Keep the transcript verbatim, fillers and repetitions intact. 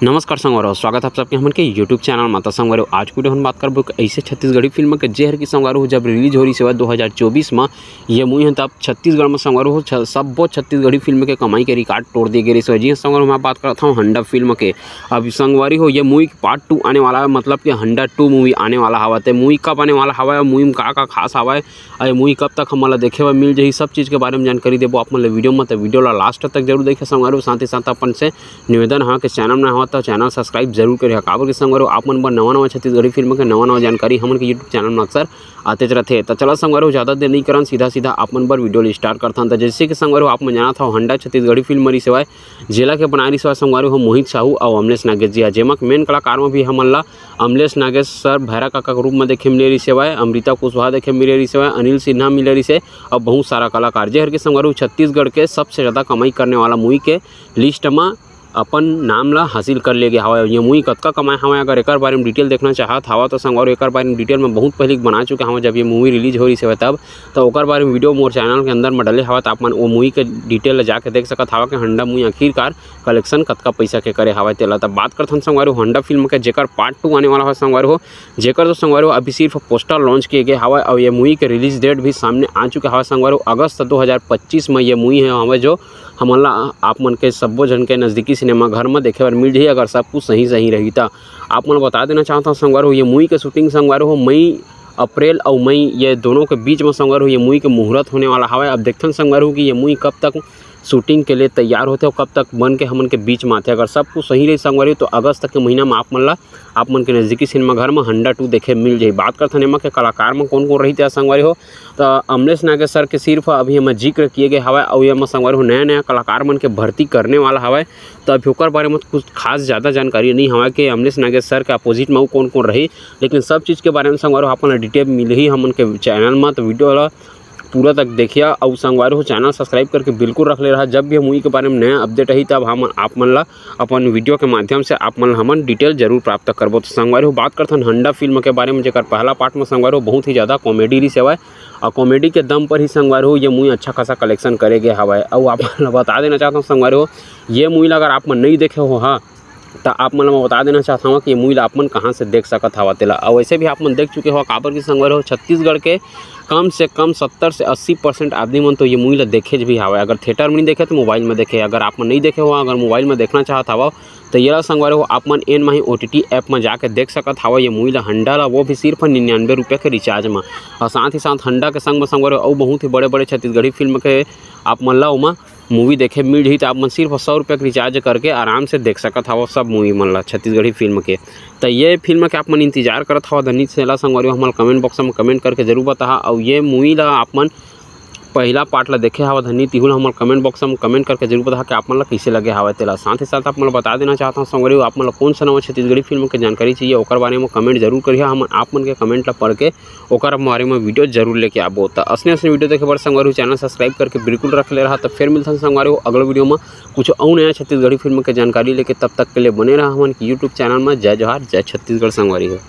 नमस्कार संगवारी हो, स्वागत है आप सबके हमन के YouTube चैनल में। तो संगवारी हो, आज के वीडियो हम बात करबो एक ऐसे छत्तीसगढ़ी फिल्म के, जेहर की संगवारी हो जब रिलीज हो रही सेवा दो हज़ार चौबीस में, ये मूवी है तब छत्तीसगढ़ में संगवारी हो छ-, सब्बो छत्तीसगढ़ी फिल्म के कमाई के रिकॉर्ड तोड़ दिए गए रही। जी हाँ संगवारी हो, मैं बात करता हूँ हंडा फिल्म के। अब संगवारी हो, ये मूवी पार्ट टू आने वाला है, मतलब कि हंडा टू मूवी आने वाला हवा। ते मूवी कब आने वाला हवा, मूवी में का का खास हवा, अउ मूवी कब तक हमन ला देखे बर मिल जाही, सब चीज़ के बारे में जानकारी देबो आप मन ला वीडियो में। तो वीडियो ला लास्ट तक जरूर देखे संगवारी हो। साथ ही साथ अपन से निवेदन है कि चैनल में हो तो चैनल सब्सक्राइब जरूर करिहा, काबर कि संगवारी हो आप मन बर नवा नवा छत्तीसगढ़ी फिल्म के नवा नवा जानकारी हमन के YouTube चैनल में अक्सर आते रहथे। तो चला संगवारी हो, ज़्यादा देर नहीं करन, सीधा सीधा आप मन बर वीडियो ला स्टार्ट करथन। तो जैसे कि संगवारी हो आप मन जानत हो, हंडा छत्तीसगढ़ी फिल्म रही सेवा, जेला के बनाए रही सेवा संगवारी हो मोहित साहू अउ अमलेश नागेश जी हा, जेमा के मेन कलाकार में भी हमन ला अमलेश नागेश सर भैरा काका के रूप में देखे मिले रही सेवा, अमृता कुशवाहा देखे मिले रही सेवा, अनिल सिन्हा मिले रही से, अउ बहुत सारा कलाकार, जेहर के संगवारी हो छत्तीसगढ़ के सबसे ज़्यादा कमाई करने वाला मूवी के लिस्ट में अपन नाम ला हासिल कर ले गे हवय। ये मूवी कतका कमाए हवय, अगर एकर बारे में डिटेल देखना चाहत हवा तो संगवारी हो एकर बारे में डिटेल में बहुत पहले बना चुके हवं, जब ये मूवी रिलीज हो रही सेवा तब, तो ओकर बारे में वीडियो मोर चैनल के अंदर में डले हवा, तो आप मन वो मूवी के डिटेल ला जाके देख सकत हवा कि हंडा मूवी आखिरकार कलेक्शन कतका पैसा के करे हवय तेला। तब बात करथन संगवारी हो हंडा फिल्म के, जेकर पार्ट टू आने वाला है संगवारी हो, जेकर तो संगवारी हो अभी सिर्फ पोस्टर लॉन्च किए गए हवय, और ये मूवी के रिलीज डेट भी सामने आ चुके हवय संगवारी हो। अगस्त दो हज़ार पच्चीस में ये मूवी है हवय, जो हमन ला आप मन के सब्बो झन के नजदीकी सिनेमा घर में देखे बर मिल जाही, अगर सब कुछ सही सही रही तो। आप मन ला बता देना चाहता हूँ संगवारी हो, ये मूवी के शूटिंग संगवारी हो मई, अप्रैल अउ मई, ये दोनों के बीच में संगवारी हो ये मूवी के मुहूर्त होने वाला हवय। अब देखथन संगवारी हो कि ये मूवी कब तक शूटिंग के लिए तैयार होथे अउ कब तक बन के हमन के बीच में आथे। अगर सब कुछ सही रही संगवारी हो, तो अगस्त के महीना में आप मन ला आप मन के नजदीकी सिनेमा घर में हंडा टू देखे मिल जाही। बात करथन एमा के कलाकार में कौन कौन रही तेला संगवारी हो, तो अमलेश नागेश सर के सिर्फ अभी एमा जिक्र किए गए हवय, अउ एमा संगवारी हो नया नया कलाकार मन के भर्ती करने वाला हवय। तो अभी ओकर बारे में कुछ खास ज़्यादा जानकारी नहीं हवय कि अमलेश नागेश सर के अपोजिट में अउ कौन कौन रही, लेकिन सब चीज़ के बारे में संगवारी हो आप मन ला डिटेल मिलही हमन के चैनल में। तो वीडियो ला पूरा तक देखिया, अउ संगवारी हो चैनल सब्सक्राइब करके बिल्कुल रख ले रहा, जब भी मूवी के बारे में नया अपडेट आही तब हम आप मन ला अपन वीडियो के माध्यम से आप मन ला हमन डिटेल जरूर प्राप्त करबो। तो संगवारी हो बात करथन हंडा फिल्म के बारे में, जेकर पहला पार्ट में संगवारी हो बहुत ही ज़्यादा कॉमेडी रही सेवा, और कॉमेडी के दम पर ही संगवारी हो ये मूवी अच्छा खासा कलेक्शन करे गए हवय। अउ आप मन ला बता देना चाहता हूँ संगवारी हो, ये मूवी ला अगर आप मन नहीं देखे हो, हाँ, तो आप मन ला मैं बता देना चाहता हूँ कि ये मूवी ला आप मन कहाँ से देख सकत हवा तेला। और वैसे भी आप मन देख चुके हो, काबर की संगवारी हो छत्तीसगढ़ के कम से कम सत्तर से अस्सी परसेंट आदमी मन तो ये मूवी ला देखे भी हवय। अगर थिएटर में नहीं देखे तो मोबाइल में देखे, अगर आप मन नहीं देखे हो, अगर मोबाइल में देखना चाहत हवा तो ये ला संगवारी हो आप मन एन माही ओ टी टी ऐप में जाके देख सकत हवा ये मूवी ला हंडा ला, वो भी सिर्फ निन्यानवे रुपये के रिचार्ज में। और साथ ही साथ हंडा के संग में संगवारी हो अउ बहुत ही बड़े बड़े छत्तीसगढ़ी फिल्म के आप मन ला ओमा मूवी देखे मिल जाही, तो आप मन सिर्फ सौ रुपये के रिचार्ज करके आराम से देख सकत हव सब मूवी मन ला छत्तीसगढ़ी फिल्म के। तो ये फिल्म के आप मन इंतजार करत हव धनी तेला संगवारी हो, हमन कमेंट बॉक्स में कमेंट करके जरूर बताहा। और ये मूवी ला आप मन पहला पार्ट ला देखे हव धनी, तिहू ला हमन कमेंट बॉक्स में कमेंट करके जरूर बताहा कि आप मन ला कैसे लगे हवय तेला। साथ ही साथ आप मन ला बता देना चाहत हव संगवारी हो, आप मन ला कौन सा नवा छत्तीसगढ़ी फिल्म के जानकारी चाहिए ओकर बारे में कमेंट जरूर करिहा, हमन आप मन के कमेंट ला पढ़ के ओकर बारे में वीडियो जरूर लेके आबो। तो असने असने वीडियो देखे बर संगवारी हो चैनल सब्सक्राइब करके बिल्कुल रख ले रहा। तो फिर मिलथन संगवारी हो अगला वीडियो में कुछ अउ नया छत्तीसगढ़ी फिल्म के जानकारी लेके। तब तक के लिए बने रहा हमन के YouTube चैनल में। जय जोहार, जय छत्तीसगढ़ संगवारी हो।